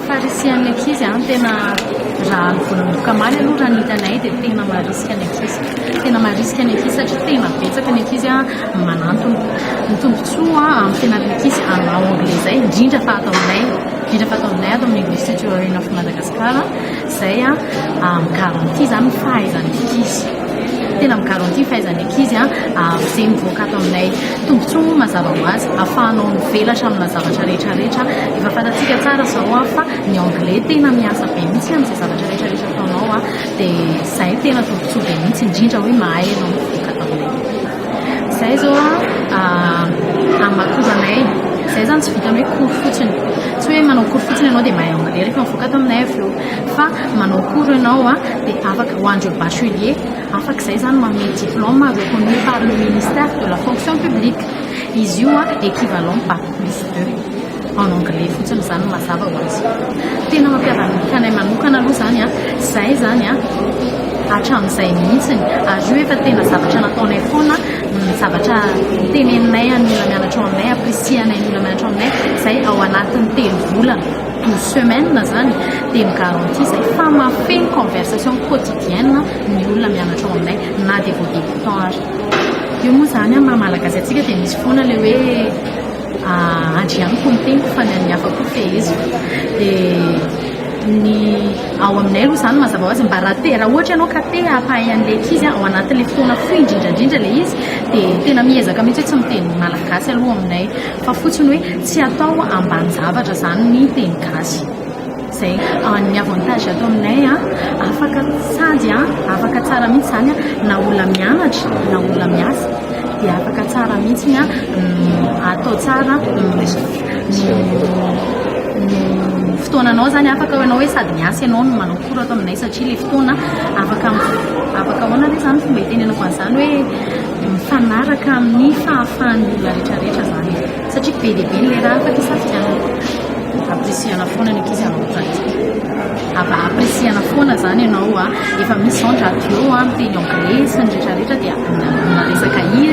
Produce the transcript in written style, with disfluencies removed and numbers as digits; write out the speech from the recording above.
Farisihan'ny ankizy an, tena raha ny vao nanomboka omaly aloha raha ny hitanay dia tena marisika ny ankizy. Tena marisika ny ankizy satria tena betsaka ny ankizy manantona. Ny tombontsoa amin'ny fianaran'ny ankizy hanao anglais izay, indrindra fa ato aminay, indrindra fa ato aminay ato amin'ny English Tutoring of Madagascar, izay mi-garantie izany ny fahaizan'ny ankizy. Tena mi-garantie ny fahaizan'ny ankizy izay mivoaka ato aminay. Tombontsoa moa mazava ho azy, ahafahanao mivelatra amina zavatra rehetra rehetra. Efa fantatsika tsara izao fa ny anglais tena miasa be mihitsy amin'izay zavatra rehetra rehetra ataonao. Dia izay no tena tombontsoa be mihitsy, indrindra hoe mahay ianao mivoaka ato aminay. Izay izao amin'ny maha cours anay, izay izany tsy vitan'ny hoe cours fotsiny. Tsy hoe manao cours fotsiny ianao dia mahay anglais rehefa mivoaka ato aminay avy eo. Fa manao cours ianao dia afaka ho an'ireo bachelier, afaka izay izany manome diplôme reconnu par le ministère de la fonction publique. Izy io équivalent bac plus deux en anglais fotsiny izany mazava ho azy. Tena mampiavaka anay manokana aloha izany, izay izany hatramin'izay mihitsiny ary io efa tena zavatra nataonay foana, ny zavatra teneninay an'ny olona mianatra ao aminay, ampirisihanay ny olona mianatra ao aminay, izay ao anatin'ny telo volana, 12 semaines izany dia mi-garantie izay fa mahafehy ny conversation quotidienne ny olona mianatra ao aminay na dia vao débutant ary. Io moa izany amin'ny maha malagasy antsika dia misy foana ilay hoe andrianiko ny teniko fa ny an'ny hafa koa feheziko. Dia ny ao aminay aloha izany mazava ho azy mba raha te raha ohatra ianao ka te hampahay an'ilay ankizy ao anatin'ilay fotoana fohy indrindra indrindra ilay izy dia tena miezaka mihitsy hoe tsy miteny malagasy aloha aminay fa fotsiny hoe tsy atao ambany zavatra izany ny teny gasy. Izay ny avantage ato aminay afaka sady afaka tsara mihitsy izany na olona mianatra na olona miasa dia afaka tsara mihitsy atao tsara ny fotoananao izany afaka ianao hoe sady miasa ianao no manao cours ato aminay satria ilay fotoana afaka afaka ahoana re izany fomba hitenenako an'izany hoe mifanaraka amin'ny fahafahan'ny olona rehetrarehetra izany satria be dia be ny lera afaka isafidianana. Ampirisihana foana ny ankizy hanao pratique. Ava ampirisihana foana izany ianao efa misy izao ny radio miteny anglais sy ny rehetrarehetra dia na resaka hira.